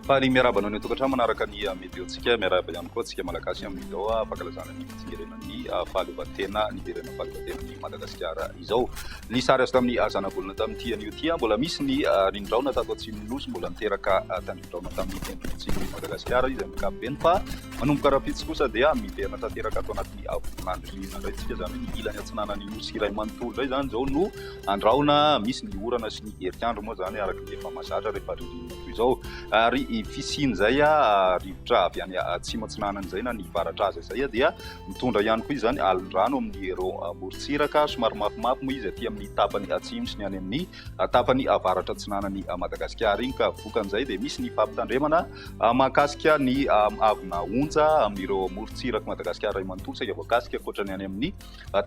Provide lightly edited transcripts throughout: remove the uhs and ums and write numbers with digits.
Faly miarahaba anao any an-tokantrano manaraka ny météo-ntsika. Miarahaba ihany koa antsika Malagasy amin'izao fankalazana ny fitsingerenan'ny fahaleovantena, niverenan'ny fahaleovantenan'i Madagasikara izao. Ny sary azo tamin'ny zanabolana tamin'ity anio ity, mbola misy ny rindrin-drahona tato atsimon'ny Nosy, mbola niteraka tandrifin-drahona tamin'ny tendrony atsimon'i Madagasikara izy amin'ny ankapobeny fa manomboka rahampitso kosa dia miverina tanteraka ato anatin'ny volon'andro ririnina indray isika, izany hoe ny ilany atsinanan'ny Nosy iray manontolo indray izany izao no Andrahona misy ny orana sy ny herikandro moa izany araka ny efa mahazatra rehefa ririnina toy izao. Ary fisian'izay rivotra avy any atsimo atsinanana izay na ny varatra aza izay dia mitondra ihany koa izany alin-drano amin'ireo morontsiraka. Somary mafimafy moa izy aty amin'ny tapany atsimo sy ny any amin'ny tapany avaratra atsinanan'i Madagasikara iny ka vokan'izay dia misy ny fampitandremana mahakasika ny avona onja amin'ireo morontsirak'i Madagasikara iray manontolo saika voakasika ankoatra ny any amin'ny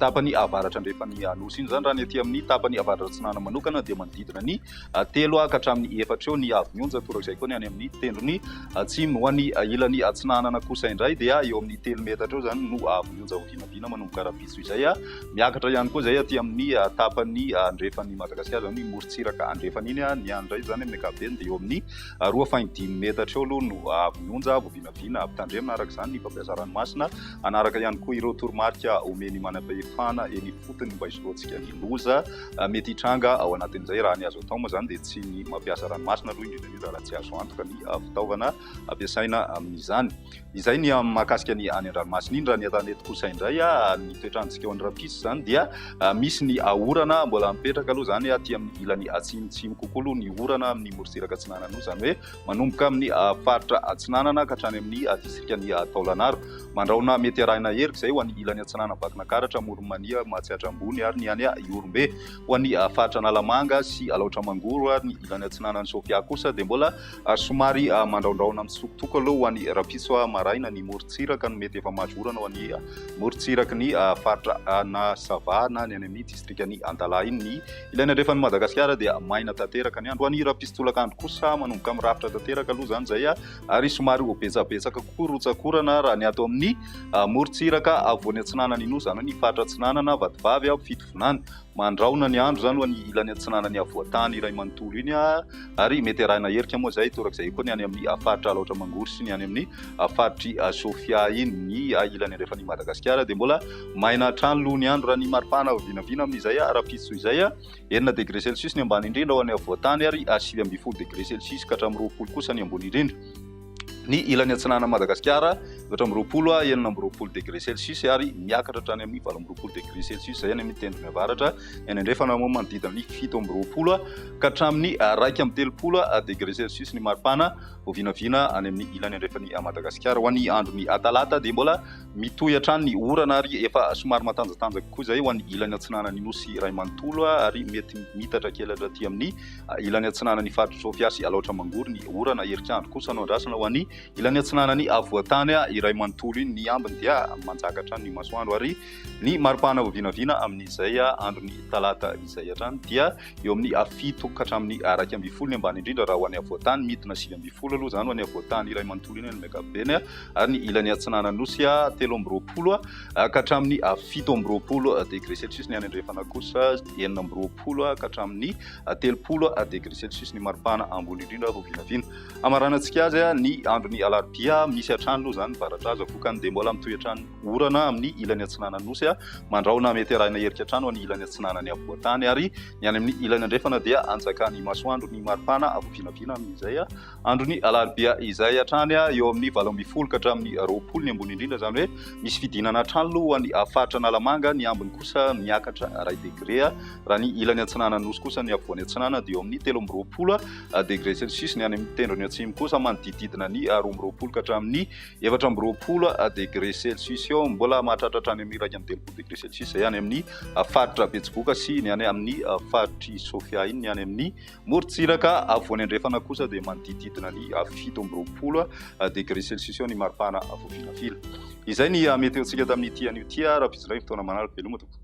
Tapany avaratra andrefan'ny Nosy iny izany. Raha ny aty amin'ny tapany avaratra atsinanana manokana dia manodidina ny 3 ka hatramin'ny 4 eo ny haavon'ny onja, torak'izay koa ny any amin'ny tendrony atsimo. Ho an'ny ilany atsinanana kosa indray dia eo amin'ny 3 metatra eo izany no haavon'ny onja ho vinavina manomboka rahampitso izay. Miakatra ihany koa izay aty amin'ny tapany andrefan'i Madagasikara, izany hoe morontsiraka andrefana iny. Ny any indray izany amin'ny ankapobeny dia eo amin'ny 2,5 metatra eo aloha no haavon'ny onja vao vinavina. Ampitandremana araka izany ny mpampiasa ranomasina Hanaraka ihany koa ireo toromarika omen'ny manam-pahefana eny ifotony mba hisorohantsika ny loza mety hitranga ao anatin'izay. Raha ny azo atao moa izany dia tsy ny mampiasa ranomasina aloha indrindra indrindra raha tsy azo antoka ny fitaovana ampiasaina amin'izany. Izay ny mahakasika ny any an-dranomasina iny. Raha ny an-tanety kosa indray, ny toetr'androntsika ao Andrapiso izany dia misy ny orana mbola mipetraka aloha izany aty amin'ny ilany atsimotsimo kokoa aloha ny orana amin'ny morontsiraka atsinanana io, izany hoe manomboka amin'ny faritra atsinanana ka hatrany amin'ny distrikan'i Taolagnaro. Mandrahona mety arahina herika izay ho an'ny ilany atsinanana Vakinankaratra, Amoron'i Mania, Mahatsiatra Ambony ary ny any Ihorombe. Ho an'ny faritra Analamanga sy Alaotra Mangoro ary ny ilany atsinanan'i Sofia kosa dia mbola somary mandrahondrahona mitsitokotoko aloha ho an'ny rahampitso maraina. Ny morontsiraka no mety efa mahazo orana ho an'ny morontsiraky ny faritra na Sava na ny any amin'ny distrikan'i Antalaha iny. Ny Ilany andrefan'i Madagasikara dia maina tanteraka ny andro. Ho an'i Rapisy tolakandro kosa manomboka mirafitra tanteraka aloha izany izay ary somary ho betsabetsaka kokoa rotsak'orana raha ny ato amin'ny morontsiraka afovoany atsinanan'ny Nosy, izany hoe ny faritra atsinanana, Vatovavy, Fitovinany. Mandrahona ny andro izany ho an'ny ilany atsinanan'ny afovoantany iray manontolo iny ary mety arahina herika moa izay, torak'izay koa ny any amin'ny faritra Alaotra Mangoro sy ny any amin'ny faritr'i Sofia iny. Ny ilany andrefan'i Madagasikara dia mbola Maina hatrany aloha ny andro raha ny maripana vinavina amin'izay rahampitso izay. 6 degré celsius ny ambany indrindra ao any afovoan-tany ary 19 degré celsius ka hatramin'ny 20 kosa ny ambony indrindra. Ny ilany atsinanan'i Madagasikara 24 26 degré celsius ary miakatra hatrany amin'ny 28 degré celsius izay any amin'ny tendrony avaratra. Ny any andrefana moa manodidina ny 27 ka hatramin'ny 31 degré celsius ny maripana vao vinavina any amin'ny ilany andrefan'i Madagasikara. Ho an'ny andron'ny talata dia mbola Mitohy hatrany ny orana ary efa somary matanjatanjaka kokoa izay ho an'ny ilany atsinanan'ny Nosy iray manontolo ary mety mitatra kely hatraty amin'ny ilany atsinanan'ny faritr'i Sofia sy Alaotra Mangoro ny orana. Herikandro kosa no andrasana ho an'ny ilany atsinanan'ny afovoan-tany iray manontolo iny. Ny ambiny dia manjaka hatrany ny masoandro ary ny maripana ho vinavina amin'izay andron'ny talata izay hatrany dia eo amin'ny 7 ka hatramin'ny 11 ny ambany indrindra raha ho an'ny afovoan-tany. Midina 19 aloha izany ho an'ny afovoan-tany iray manontolo iny amin'ny ankapobeny. ary ny ilany atsinanan'ny Nosy 23 ka hatramin'ny 27 degré celsius, ny any andrefana kosa 26 ka hatramin'ny 30 degré celsius ny maripana ambony indrindra vao vinavina. Hamaranantsika azy ny andron'ny alarobia, misy hatrany aloha izany varatra aza vokany dia mbola mitohy hatrany orana amin'ny ilany atsinanan'ny Nosy, mandrahona mety arahina herika hatrany ho an'ny ilany atsinanan'ny afovoan-tany ary ny any amin'ny ilany andrefana dia anjakan'ny masoandro ny maripana vao vinavina amin'izay Andron'ny alarobia izay hatrany eo amin'ny 18 ka hatramin'ny 20 ny ambony indrindra, izany hoe misy fidinana hatrany aloha ho an'ny faritra Analamanga, ny ambiny kosa miakatra iray degre, raha ny ilany atsinanan'ny Nosy kosa ny afovoany atsinanana dia eo amin'ny 23 degre celsius, ny any amin'ny tendrony atsimo kosa manodidididina ny 22 ka hatramin'ny 24 degre celsius eo, mbola mahatratra hatrany amin'ny 31 degre celsius izay any amin'ny faritra Betsiboka sy ny any amin'ny faritr'i Sofia iny, ny any amin'ny Morontsiraka afovoany andrefana kosa dia manodididina ny 27 degré celsius eo ny maripana voavilavila. Izay ny meteontsika tamin'ity anio ity, rahampitso indray ny fotoana manaraka. Veloma tompoko.